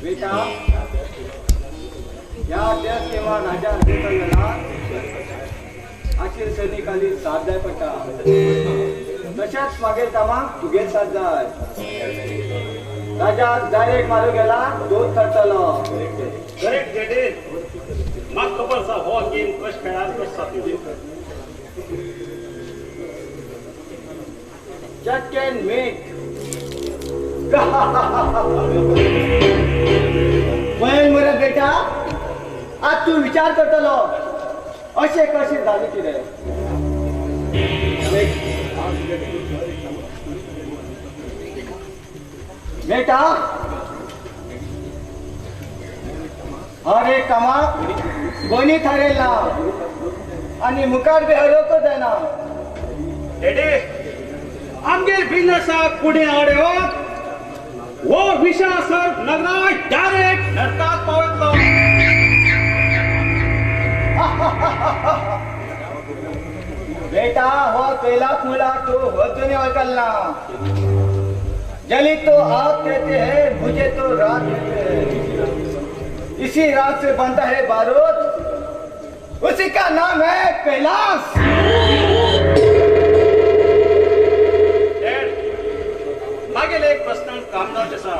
बेटा या त्या सेवा राजा गेला अखिल सैनिकाली साथ जाय पडटा तशेंच मागीर कामाक तुगेल साथ जाय राजा डायरेक्ट मारू गेला दोन थरतलो करेक्ट डॅडी म्हाका खबर आसा हो गेम कशें खेळार कशें जाता. Check and mate. पळय मरे बेटा आज तू विचार करतलो अशें कशें जालें कितें. बेटा हर एक कामाक गोनी थारेल ना आनी मुखार बी हरोवंकच जायना. डॅडी आमगेर बिजनेसाक फुडें आड येवप हो विशय सर नगराज डायरेक्ट नरकाक पावयतलो. बेटा हो कैलास मुला तू होतने वकलना जली तो आप कहते हैं मुझे तो रात कहते हैं. इसी रात से बनता है बारूद उसी का नाम है कैलाश. मागीर एक प्रश्न काम जावचें आसा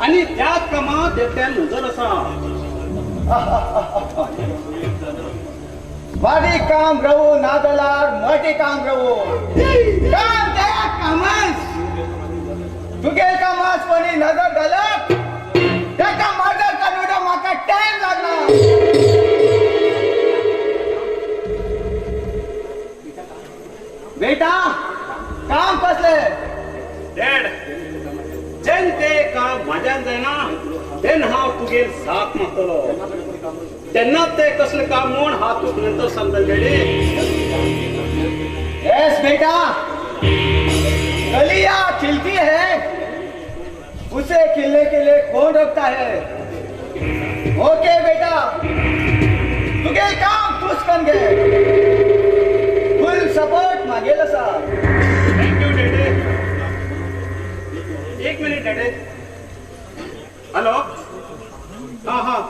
आनी त्याच कामांत एकट्यान नजर आसा. बारीक काम रावू ना जाल्यार मोठे काम रावू काम त्या कामास तुगेल कामास कोणी नजर घालप ताका मर्डर करूं म्हाका टायम लागना. बेटा काम कसलें? डॅड जेन्ना तें काम म्हाज्यान जायना तेन्ना हांव तुगेर साथ मागतलो तेन्ना तें कसलें काम म्हूण हांव तुका नंतर सांगतलें डॅडी. यस बेटा कलियां खिलती है उसे खिलने के लिए कौन रोकता है. ओके बेटा तुगे काम तूच कन घे फुल सपोर्ट मागेल आसा. Thank you daddy. एक मिनिट डॅडी. हॅलो हां हां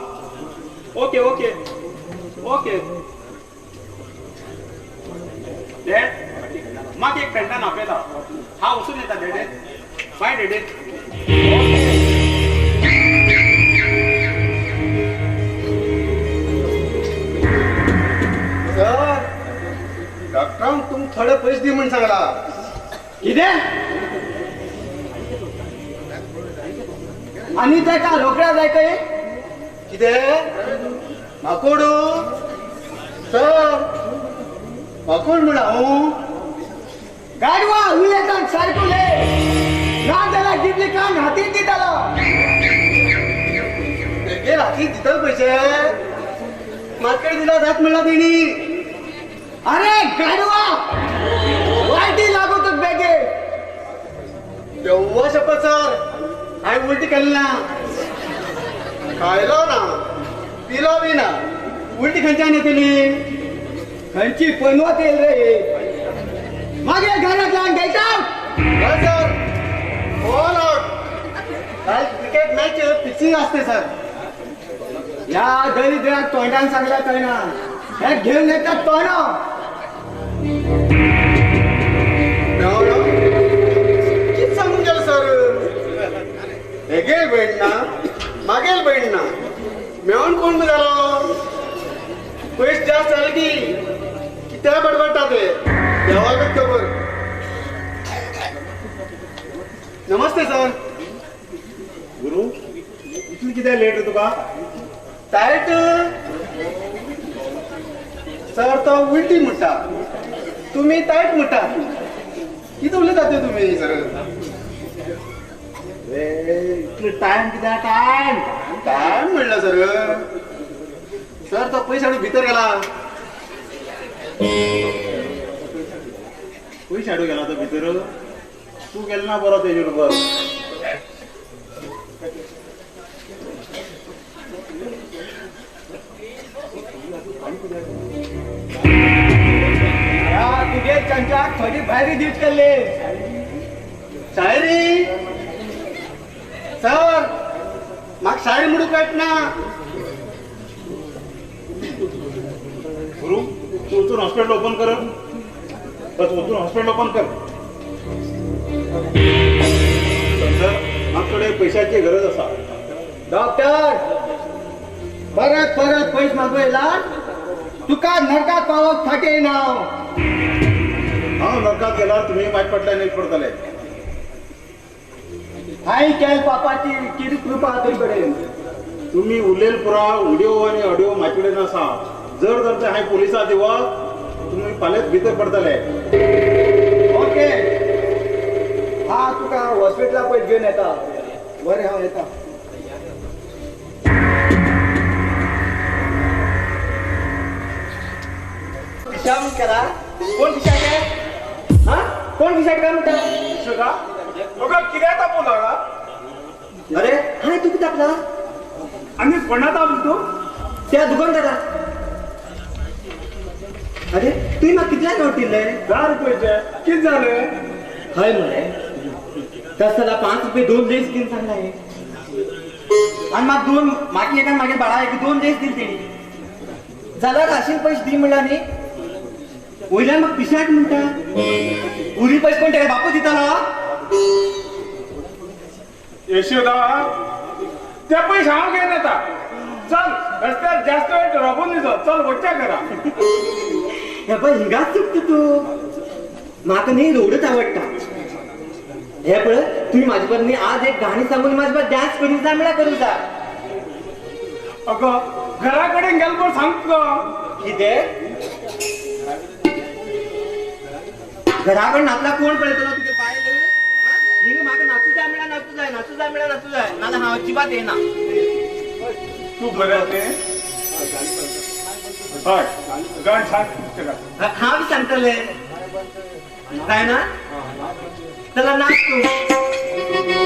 ओके ओके ओके डॅड म्हाका एक फ्रेंडान आपयता हांव वचून येता डॅडी. Bye daddy. Sir डॉक्टरान तुमकां थोडे पयशे दी म्हूण सांगला. कितें आनी ताका रोकड्या जाय काय? कितें माकोड? सर माकोड म्हण हांव गाडवा उलयता सारको उलय ना जाल्यार दितले काम हातीन दितलो. तेगेर हातीन दितले पयशे मातकडे दिला जात म्हणला तेणी. अरे गाडवा वायटी लागू तुका बेगीन. देवा शपथ सर हांवें उलटी केली ना खायलो ना पिलो बी ना उलटी खंयच्यान येतली? खंयची पनवत येईल रे मागीर घरांतल्यान get out. Sir all out. काल क्रिकेट मॅच फिक्सिंग असते सर. या दरिद्र्याक तोंडान सांगल्या कळना हे घेऊन येतात तोंडा. कित सांगून गेलो सर? हेगेल बहीण ना मागेल बहीण ना मेवण कोण जालो पयशे जास्त जाले की कित्याक बडबडटा ते देवाकच खबर. नमस्ते सर. गुरु इतली कित्याक लेट रे तुका? टायट सर तो उलटी म्हणटा तुमी टायट म्हणटा कितें उलयता ते तुमी सर? इतलो टायम कित्याक? टायम टायम म्हणला सर. सर तो पयशे हाडून भितर गेला. पयशे हाडूं गेला तो भितर? तूं गेलो ना बरो तेजे बरोबर. तुगे चमच्याक थोडी भायरी दिवच केल्ली शायरी सर म्हाका सायड म्हणून कळत ना. गुरु तू वचून हॉस्पिटल ओपन कर. बस वचून हॉस्पिटल ओपन कर. सर आमच्याकडे पैशाची गरज असा. डॉक्टर परत परत पैसे मागू येला तुका नरकात पावप फाटे ना. हांव नरकात गेल्यार तुमी वायट पडले नाही पडतले. हाय केल पापाची किती कृपा तुझकडे. तुम्ही उरलेल पुरा व्हिडिओ आणि ऑडिओ माझ्याकडे आसा. जर जर ते हांवें पोलिसां दिवप तुमी फाल्यांच भितर पडतले. ओके हा तुका हॉस्पिटला पयस घेवन येता. बरें हांव येता. पिशा केला कोण पिशा काय? हा कोण पिशा काय म्हणता? पिशा अगं कित्याक तापलो हांगा? अरे हाय तू कितें तापला? आनी कोणा तापलो तूं? त्या दुकानदारा. अरे तुवें म्हाका कितले नोट दिल्ले? 10 रुपयाचे. कितें जालें? हय मरे तस जाल्यार 5 रुपये 2 लेस दिवन सांगला हांवें. आनी म्हाका दोन म्हाका एकान मागीर बाळा एक 2 लेस दिले तेणी. जाल्यार राशीन पयशे दी म्हणला न्ही वयल्यान म्हाका पिशाट म्हणटा. उरी पयशे कोण तेका बापूय दितालो? यशोदा ते पयशे हांव घेवन येता. चल रस्त्यार जास्त वेळ राबून दिसो. चल वच्च्या घरा. हे पळय हिंगाच चुकता तूं. म्हाका न्ही रोडच आवडटा. हे पळय तुमी म्हाजे बरोबर न्ही आज एक गाणी सांगून म्हाजे बरोबर डान्स करूंक जाय म्हळ्यार करूंक जाय. अगो घरा कडेन गेलो म्हूण सांग तुका. कितें घरा कडेन नाचला कोण पळयतलो तुगे बायल? हिंगा म्हाका नाचू जाय म्हळ्यार नाचू जाय, नाचू जाय म्हळ्यार नाचू जाय, नाजाल्यार हांव अजिबात येना. तूं बरें तें? हय गाण सांग तुका. हांव बी सांगतलें जायना? चला नाच तूं. तू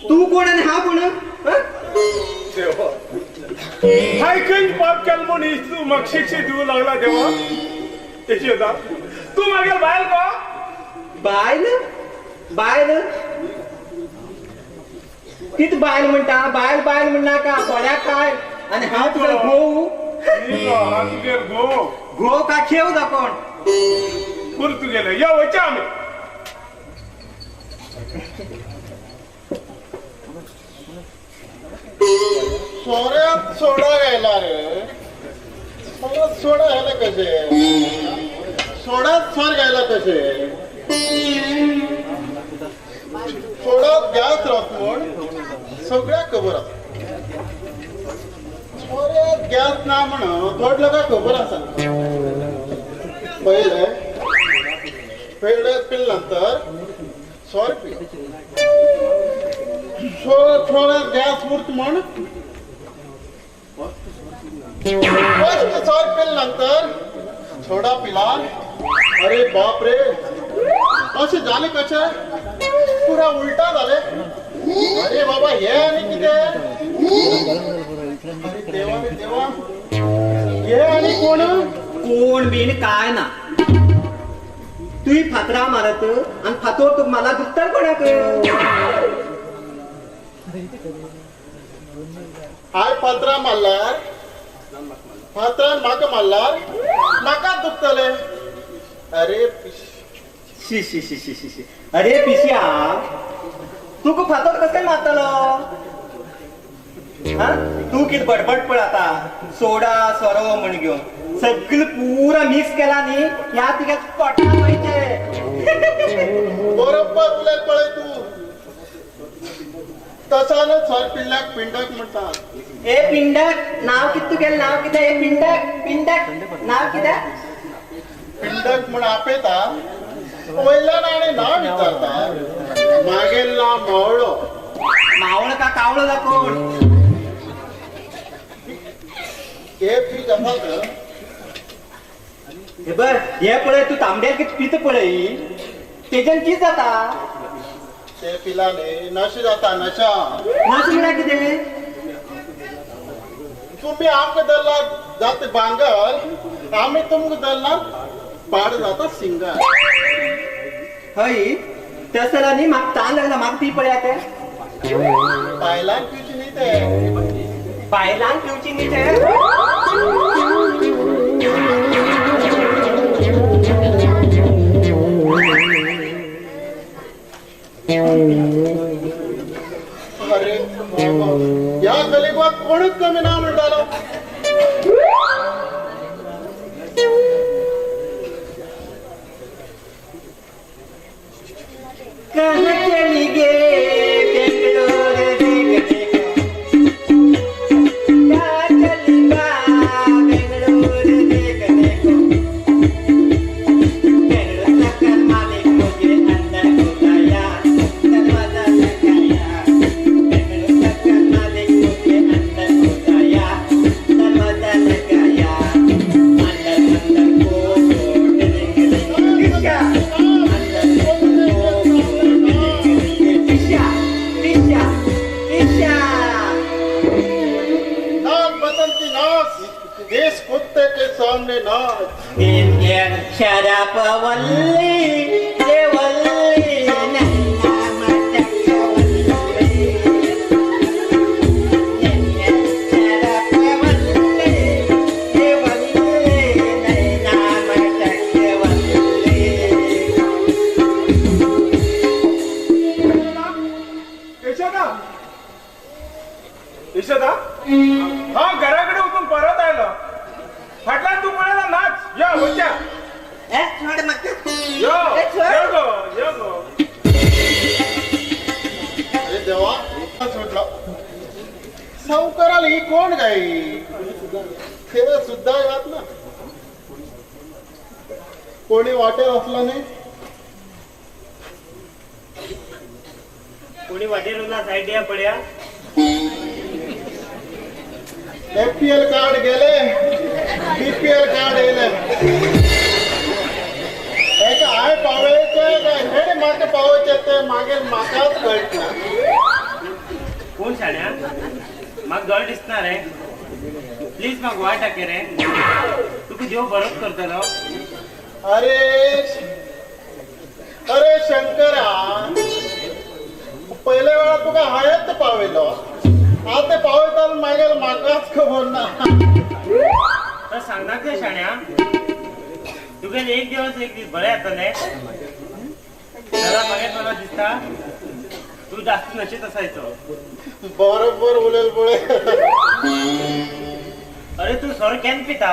तू कोण आणि हा कोण? देवा हाय खंय पाप केलें म्हूण तूं म्हाका शिक्षा दिवंक लागला देवा. यशोदा तूं म्हागेल बायल गो. बायल बायल कित बायल म्हणटा? बायल बायल म्हणनाका थोड्या काय. आनी हांव तुजो घोव. हांव तुगेल घोव. घोव का खेव जा कोण पुर तुगेले यो वच्या आमी. सोऱ्यात सोडा घायला रे. सोऱ्यात सोडा घायला कसे? सोडात सोर घायला कसे? सोडात गॅस राहत म्हण सगळ्याक खबर आसा. सोऱ्यात गॅस ना म्हण थोड लोकांक खबर आसा. पयले पयले पिले नंतर सोर पी. सोऱ्यात गॅस उरत म्हण फर्स्ट सोर पिले नंतर सोडा पिला. अरे बाप रे अशें जालें कशें? पुरा उल्टा जालें. अरे बाबा हे आनी कितें? अरे देवा रे देवा हे आनी कोण? कोण बीन काय ना. तुय फातरा मारत आनी फातोर तुका मला दुखता कोणाक? हाय फातरा मारल्यार फातरान म्हाका मारल्यार म्हाका दुखतले. अरे शी शी शी शी शी. अरे पिश्या तुका फातर कशें मारतलो? तूं कितें बडबड पळ आतां सोडा सोरो म्हण घेवन सगळें पुरा मिक्स केला न्ही ह्या तुज्या पोटा वयचें. बरोबर उलयत पळय तूं. तसानच सर पिल्ल्याक पिंडक म्हणटात. ए पिंडक नांव कितें तुगेलें? नांव कितें? ए पिंडक पिंडक नांव कितें? पिंडक म्हण आपयता वयल्यान आनी नांव विचारता. मागेल नांव मावळो. मावळो का कावळो जा कोण? हे पीक आसा. हे बर हे पळय तूं तांबड्यार कितें पिता पळय तेज्यान कितें जाता? ते पिला न्ही नशा जाता. नशा नशा म्हळ्यार कितें? तुमी आमकां धरला जाता भांगर, आमी तुमकां धरला पाड जाता सिंगर. हय तसो जाल्यार न्ही म्हाका तान लागला. म्हाका ती पळय आतां. बायलांक पिवची न्ही ते. बायलांक पिवची न्ही ते. अरे ह्या गलीबा देवाक कोणूच कमी ना म्हणटालो. कहाँ चली गे बेंगलोर देखने को, क्या चली गा बेंगलोर देखने को, बेंगलोर चक्कर मालिक मुझे अंदर बुलाया, दरवाजा लगाया, बेंगलोर चक्कर मालिक मुझे अंदर बुलाया, दरवाजा लगाया, अंदर अंदर को इस कुत्ते के सामने नाच. शरापवल्ली देवल्ली यशोदा, यशोदा, हा घराकडे उठून परत आयलो. फाटल्यान तूं पळयला नाच. यो वच्या. यो यो गो यो गो. अरे देवा सुटलो. सावकाराला ही कोण गाई ते सुद्धा यात ना. कोणी वाटेर असला नाही. कोणी वाटेर उरला साईड या पड्या. एपीएल कार्ड गेले, बीपीएल कार्ड येले. एका हाय पावयचे काय हेड म्हाका पावयचे ते मागीर म्हाकाच कळटा. कोण शाण्या म्हाका दोळे दिसना रे, प्लीज म्हाका वाट टाके रे, तुका देव बरोच करतलो. अरे अरे शंकरा, पयल्या वेळा तुका हायत पावयलो, आता पावयता मागीर म्हाकाच खबर ना. तर सांगना ते शाण्या, तुगेले एक दिवस एक दीस बरें जातले. जरा मागीर मला दिसता तू जास्त नशेत असायचो. बरोबर उलयल पळय. अरे तू सोरो केन्ना पिता?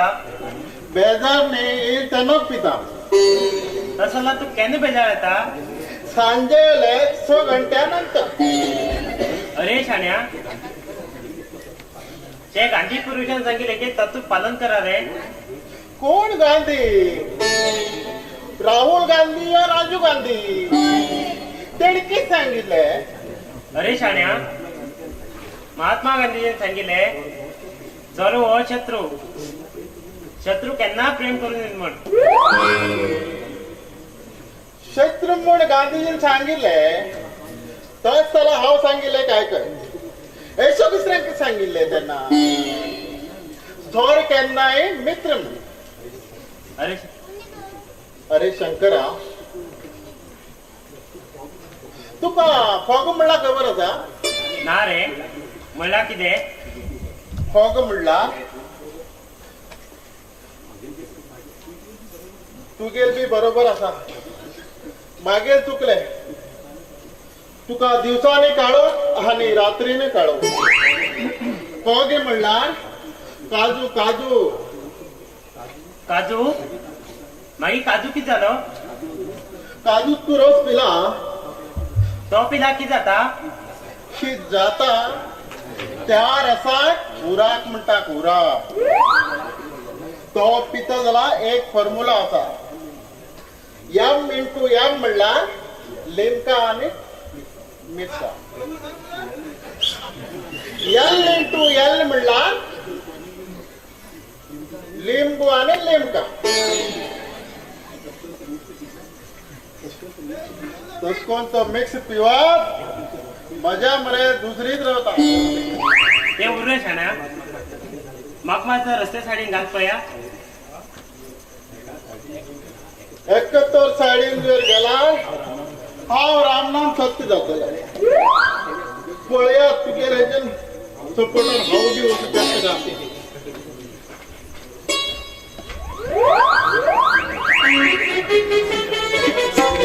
बेजार न्ही येईल तेन्नाच पिता. तसं जाल्यार तूं केन्ना बेजार येता? सांजे 6 घंट्या नंतर. अरे शाण्या, ते गांधी पुरुषान सांगितले की तत्व पालन करा रे. कोण गांधी? राहुल गांधी या राजीव गांधी? तेणी कितें सांगितले? अरे शाण्या, महात्मा गांधीजीन सांगितले जरो हो शत्रू, शत्रू केन्ना प्रेम करून म्हण. शत्रू म्हण गांधीजीन सांगितले तच त्याला हांव सांगितले काय काय ऐसो दुसऱ्यांक सांगितले त्यांना थोर केन्नाय मित्र म्हण. अरे अरे शंकरा, तुका फोग म्हणला खबर आसा? ना रे, म्हणला कितें? फोग म्हणला तुगेल बी बरोबर आसा, मागीर चुकले. तुका दिवसांनी काडो आनी रात्रीने काडो. फोगे म्हणल्यार काजू. काजू काजू मागीर काजू कितें जालो? काजू तूं रोस पिला तो पिला कितें जाता? कितें जाता त्या रसाक उराक म्हणटा. उराक तो पिता जाल्यार एक फॉर्मुला आसा, एम इंटू एम म्हणल्यार लिमका आनी मिरसांग, एल इंटू एल म्हणल्यार लिंबू आनी लिमका. तस कोण तो मिक्स पिवप मजा मरे दुसरीच रावता. ते उरले शाण्या, म्हाका मातसो रस्ते सायडीन घाल पळया. 71 सायडीन जर गेला हांव रामनाम सत्य जातले. पळया तुगेले हेजेन सपोर्टान हांव बी वचूं शकता.